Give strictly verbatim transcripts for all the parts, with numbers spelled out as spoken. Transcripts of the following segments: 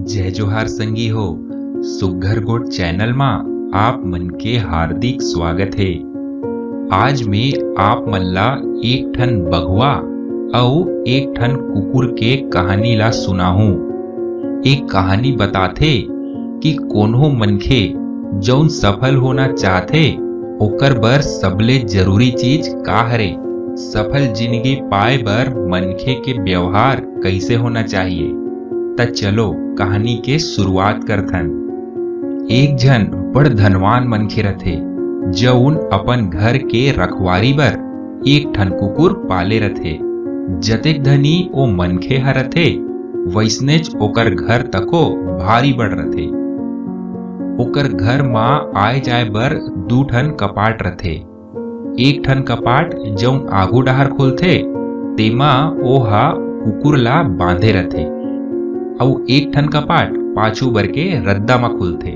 जय जोहार संगी हो, सुग्घर गोठ चैनल मा आप मन के हार्दिक स्वागत हे। आज मैं आप मन ला एक ठन बघवा अउ एक ठन कुकुर के कहानी ला सुनाहूं। एक कहानी बताथे कि कोनो मनखे जउन सफल होना चाहथे, ओकर बर सबले जरूरी चीज का हरे? सफल जिंदगी पाए बर मनखे के व्यवहार कइसे होना चाहिए? त चलो, कहानी के शुरुआत करथन। एक झन बड़ धनवान मनखे रथे, जउन अपन घर के रखवारी बर एक ठन कुकुर पाले रथे। जतेक धनी ओ मनखे ह रथे, वइसनेच ओकर घर तको भारी बड़ रथे। ओकर घर म आए जाए बर दू ठन कपाट रथे। एक ठन कपाट जउन आगू डहार खुलथे, तेमा ओ ह कुकुर ला बांधे रथे, अउ एक ठन कपाट पाछू बर के रद्दा म खुलथे।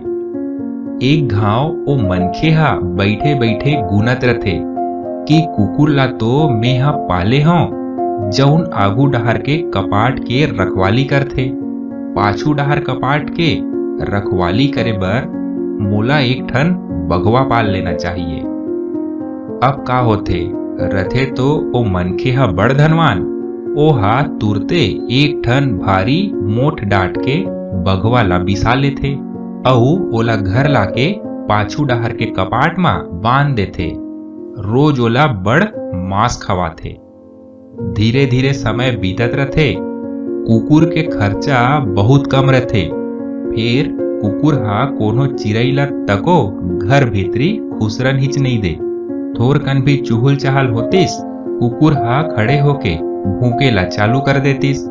एक घांव ओ मनखे ह बइठे-बइठे गुनत रथे कि कुकुर ला तो मेंह पाले हंव, जउन आगू डहार के कपाट के रखवाली करथे, पाछू डहार कपाट के रखवाली करे बर मोला एक ठन बघवा पाल लेना चाहिए। अब का होथे, रथे तो ओ मनखे ह बड़ धनवान, ओ ह तुरते एक ठन भारी मोठ डांट के बघवा ला बिसा लेथे, अउ ओला घर लाके पाछू डहार के कपाट म बांध देथे। रोज ओला बड़ मांस खवाथे। धीरे-धीरे समय बीतत रथे। कुकुर के खर्चा बहुत कम रथे। फेर कुकुर ह कोनो चिरई ल तको घर भीतरी खुसरन हिच नइ दे। थोरकन भी चुहुल-चहल होतिस, कुकुर ह खड़े होके भूंके ल चालू कर देतिस।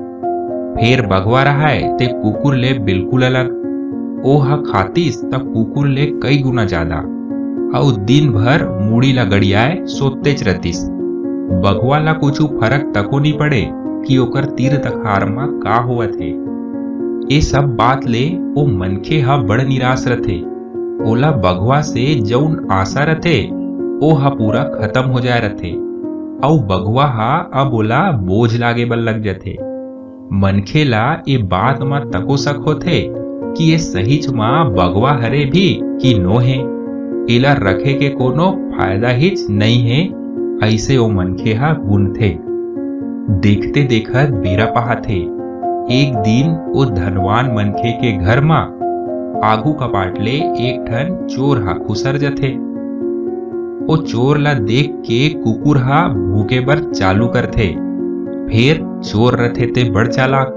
फेर बघवा रहय ते कुकुर ले बिल्कुल अलग। ओ ह खातिस त कुकुर ले कई गुना जादा, अउ दिन भर मुड़ी ला गड़ियाए सोततेच रहतिस। बघवा ला कुछु फरक तको नी पड़े कि ओकर तीर तखार म का होवत हे। ए सब बात ले ओ मनखे ह बड़ निराश रथे। ओला बघवा से जउन आशा रथे, ओ ह पूरा खतम हो जाए रथे, अउ बघवा ह अब ओला बोझ लागे बर लग जथे। मनखे ला ए बात म तको शक होथे कि ए सहीच म बघवा हरे भी कि नो हे। एला रखे के कोनो फायदा हिच नइ हे, अइसे ओ मनखे ह गुनथे। देखते देखत बेरा पहाथे। एक दिन ओ धनवान मनखे के घर म आगू कपाट ले एक ठन चोर ह खुसर जथे। ओ चोर ला देख के कुकुर ह भूंके बर चालू करथे। फेर चोर रथे ते बड़ चालाक,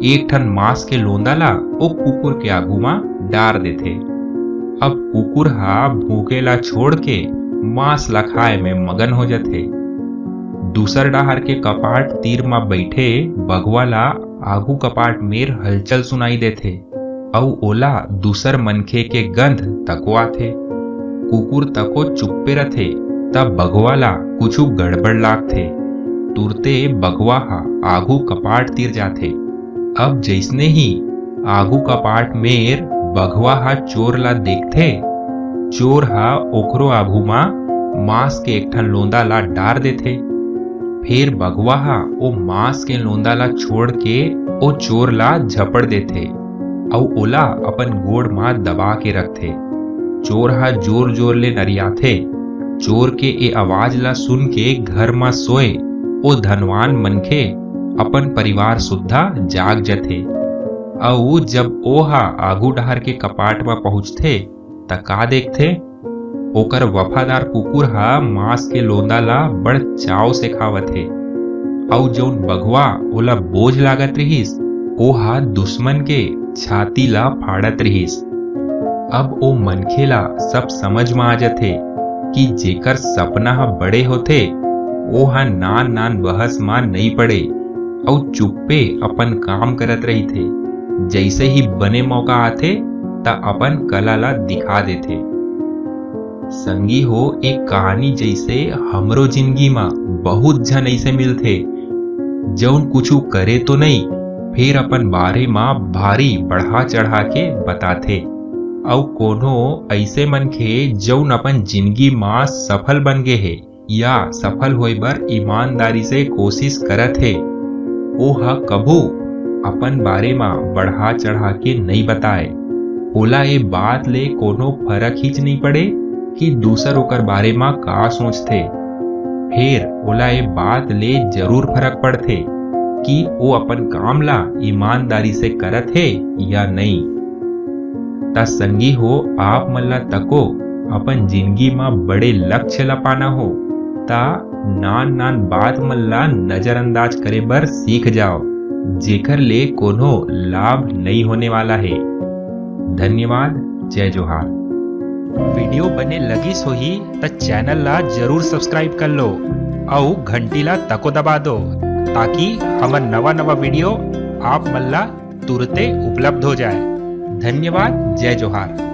एक ठन मांस के लोंदा ला ओ कुकुर के आगू म डार देथे। अब कुकुर ह भूंके ला छोड़ के मांस ला खाए में मगन हो जथे। दूसर डहार के कपाट तीर म बइठे बघवा ला आगू कपाट मेर हलचल सुनाई देथे। अउ ओला दूसर मनखे के गंध तको आथे। कुकुर तको चुप्पे रथे, त बघवा ला कुछु गड़बड़ लागथे। तुरते बघवा ह आगू कपाट तीर जाथे। अब जइसने ही आगू कपाट मेर बघवा ह चोर ला देखथे, चोर ह ओकरो आगू म मांस के एक ठन लोंदा ला डार देथे। फेर बघवा ह ओ मांस के लोंदा ला छोड़ के ओ चोर ला झपड़ देथे अउ ओला अपन गोड़ म दबा के रखथे। चोर ह जोर-जोर ले नरियाथे। चोर के ए आवाज ला सुन के घर म सोए ओ धनवान मनखे अपन परिवार सुद्धा जाग जथे। अउ जब ओ ह आगू डहार के कपाट म पहुंचथे, त का देखथे? ओकर वफादार कुकुर ह मांस के लोंदा ला बड़ चाव से खावत हे, अउ जउन बघवा ओला बोझ लागत रिहिस, ओ ह दुश्मन के छाती ला फाड़त रिहिस। अब ओ मनखे ला सब समझ म आ जथे कि जेकर सपना ह बड़े होथे, ओ ह नान-नान बहस म नइ पड़े, अउ चुप्पे अपन काम करत रहिथे। जइसे ही बने मौका आथे, त अपन कला ला दिखा देथे। संगी हो, एक कहानी जइसे हमरो जिंदगी म बहुत झन अइसे मिलथे, जउन कुछु करे तो नइ, फेर अपन बारे म भारी बढ़ा चढ़ा के बताथे। अउ कोनो अइसे मनखे, जउन अपन जिंदगी म सफल बन गे हे, या सफल होए बर ईमानदारी से कोशिश करत हे, ओ ह कभू अपन बारे म बढ़ा चढ़ा के नइ बताय। ओला ए बात ले कोनो फरक हीच नइ पड़े कि दूसर ओकर बारे म का सोचथे। फेर ओला ए बात ले जरूर फरक पड़थे कि ओ अपन काम ला ईमानदारी से करत हे या नइ। त संगी हो, आप मन ला तको अपन जिंदगी म बड़े लक्ष्य ला पाना हो, त नान नान बात मन ला नजरअंदाज करे बर सीख जाओ, जेकर ले कोनो लाभ नइ होने वाला हे। धन्यवाद, जय जोहार। वीडियो बने लगिस होही त चैनल ला जरूर सब्सक्राइब कर लो अउ घंटी ला तको दबा दो, ताकि हमर नवा नवा वीडियो आप मन ला तुरते उपलब्ध हो जाए। धन्यवाद, जय जोहार।